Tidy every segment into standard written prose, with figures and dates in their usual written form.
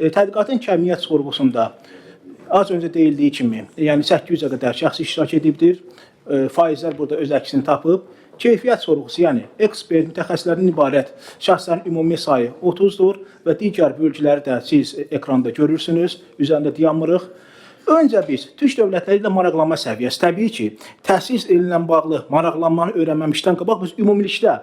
Tədqiqatın kəmiyyət sorğusunda az öncə deyildiyi kimi, yəni 800-ə qədər şəxs iştirak edibdir. Faizlər burada öz əksini tapıb. Keyfiyyət sorğusu, yəni ekspert, mütəxəssislərdən ibarət şəxslərin ümumi sayı 30-dur və digər bölgüləri də siz ekranda görürsünüz, üzərində dayanmırıq. Öncə biz türk dövlətləri ilə maraqlanma səviyyəsi, təbii ki, təhsil ilə bağlı maraqlanmanı öyrənməmişdən qabaq biz ümumilikdə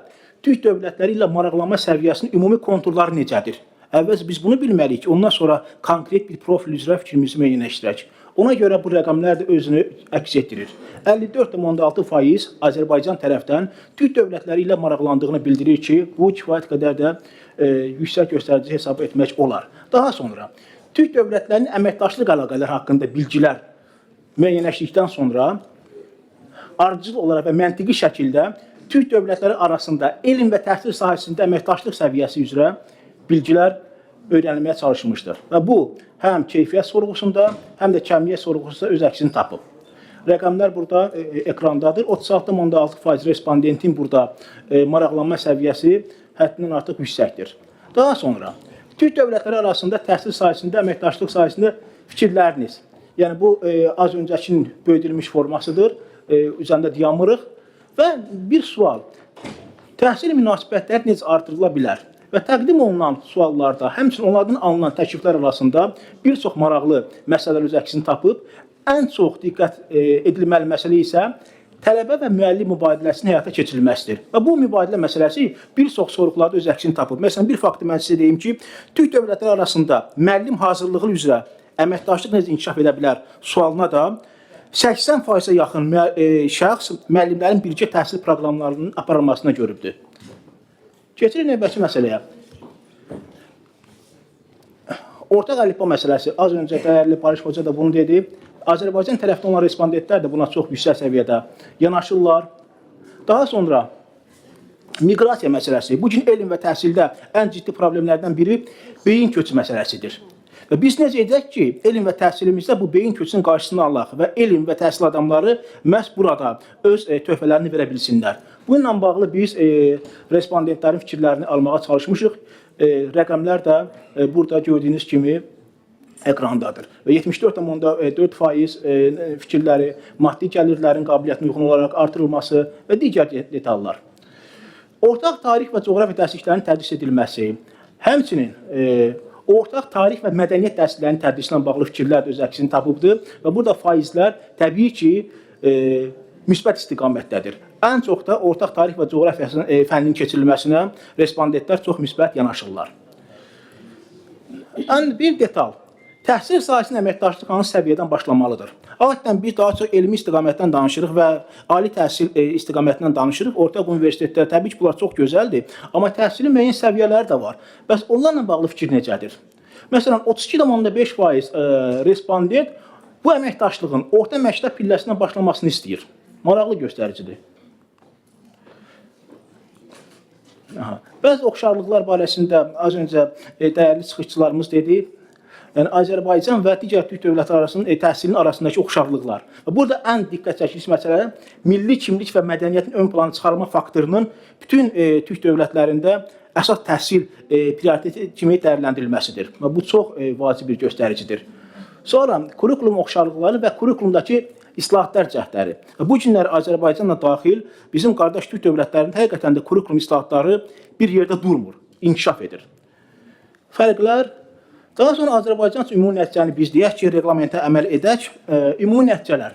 türk dövlətləri ilə maraqlanma səviyyəsinin ümumi konturları necədir? Əvvəl biz bunu bilməliyik ki, ondan sonra konkret bir profil üzrə fikrimizi müəyyənləşdirək. Ona görə bu rəqəmlər də özünü əks etdirir. 54,6% Azərbaycan tərəfdən türk dövlətləri ilə maraqlandığını bildirir ki, bu kifayət qədər də yüksək göstərici hesab etmək olar. Daha sonra türk dövlətlərinin əməkdaşlıq əlaqələri haqqında bilgilər müəyyənləşdikdən sonra ardıcıl olaraq və məntiqi şəkildə türk dövlətləri arasında elm və təhsil sahəsində əməkdaşlıq səviyyəsi üzrə bilgilər öyrənilməyə çalışmışdır. Və bu həm keyfiyyət sorğusunda, həm də kəmiyyət sorğusunda öz əksini tapıb. Rəqəmlər burada ekrandadır. 36,6% respondentin burada maraqlanma səviyyəsi həddindən artıq yüksəkdir. Daha sonra türk dövlətləri arasında təhsil sahəsində, əməkdaşlıq sahəsində fikirləriniz. Yəni bu az öncəkinin böyüdülmüş formasıdır. Üzərində dayanmırıq. Və bir sual. Təhsil münasibətləri necə artırıla bilər? Və təqdim olunan suallarda, həmçinin onlardan alınan təkliflər arasında bir çox maraqlı məsələlər öz əksini tapıb. Ən çox diqqət edilməli məsələ isə tələbə və müəllim mübadiləsinin həyata keçirilməsidir. Və bu mübadilə məsələsi bir çox sorğularda öz əksini tapıb. Məsələn, bir faktı mən sizə deyim ki, türk dövlətləri arasında müəllim hazırlığı üzrə əməkdaşlıq necə inkişaf edə bilər sualına da 80%-ə yaxın şəxs müəllimlərin birgə təhsil proqramlarının aparılmasına görübdür. Keçirik növbəti məsələyə. Ortaq əlifba məsələsi. Az öncə dəyərli Barış Hoca da bunu dedi. Azərbaycan tərəfdən olan respondentlər də buna çox yüksək səviyyədə yanaşırlar. Daha sonra miqrasiya məsələsi. Bu gün elm və təhsildə ən ciddi problemlərdən biri beyin köçü məsələsidir. Və biz necə edək ki, elm və təhsilimizdə bu beyin köçünün qarşısını alaq və elm və təhsil adamları məhz burada öz töhfələrini verə bilsinlər. Bununla bağlı biz respondentlərin fikirlərini almağa çalışmışıq. Rəqəmlər də burada gördüyünüz kimi ekrandadır. Və 74,4% fikirləri maddi gəlirlərin qabiliyyətinə uyğun olaraq artırılması və digər detallar. Ortaq tarix və coğrafiya dərsliklərinin tədris edilməsi, həmçinin ortaq tarix və mədəniyyət dərsliklərinin tədrisi ilə bağlı fikirlər də öz əksini tapıbdır və burada faizlər təbii ki, müsbət istiqamətdədir. Ən çox da ortaq tarix və coğrafiya fənninin keçirilməsinə respondentlər çox müsbət yanaşırlar. Ən bir detal. Təhsil sahəsində əməkdaşlıq hansı səviyyədən başlamalıdır? Adətən biz daha çox elmi istiqamətdən danışırıq və ali təhsil istiqamətindən danışırıq. Ortaq universitetlər təbii ki, bunlar çox gözəldir, amma təhsilin müəyyən səviyyələri də var. Bəs onlarla bağlı fikir necədir? Məsələn, 32,5% respondent bu əməkdaşlığın orta məktəb pilləsindən başlamasını istəyir. Maraqlı göstəricidir. Aha. Bəzi oxşarlıqlar barəsində az öncə dəyərli çıxışçılarımız dedi. Yəni Azərbaycan və digər türk dövlətləri arasında təhsilin arasındakı oxşarlıqlar. Və burada ən diqqət çəkici məsələ milli kimlik və mədəniyyətin ön plana çıxarılma faktorunun bütün türk dövlətlərində əsas təhsil prioriteti kimi dəyərləndirilməsidir. Və bu çox vacib bir göstəricidir. Sonra kurikulum oxşarlıqları və kurikulumdakı islahatlar cəhdləri. Və bu günlər Azərbaycanla daxil bizim qardaş türk dövlətlərində həqiqətən də kurikulum islahatları bir yerdə durmur, inkişaf edir. Fərqlər. Daha sonra Azərbaycan üçün ümumi nəticəni biz deyək ki, reqlamentə əməl edək. Ümumi nəticələr.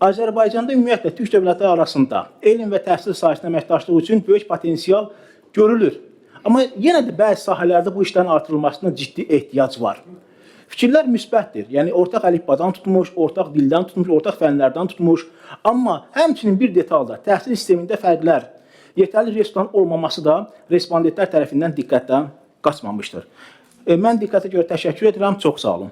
Azərbaycanda ümumiyyətlə türk dövlətləri arasında elm və təhsil sahəsində əməkdaşlıq üçün böyük potensial görülür. Amma yenə də bəzi sahələrdə bu işlərin artırılmasına ciddi ehtiyac var. Fikirlər müsbətdir. Yəni ortaq əlifbadan tutmuş, ortaq dildən tutmuş, ortaq fənlərdən tutmuş. Amma həmçinin bir detal da təhsil sistemində fərqlər, yetərli resursların olmaması da respondentlər tərəfindən diqqətdən qaçmamışdır. Mən diqqətə görə təşəkkür edirəm. Çox sağ olun.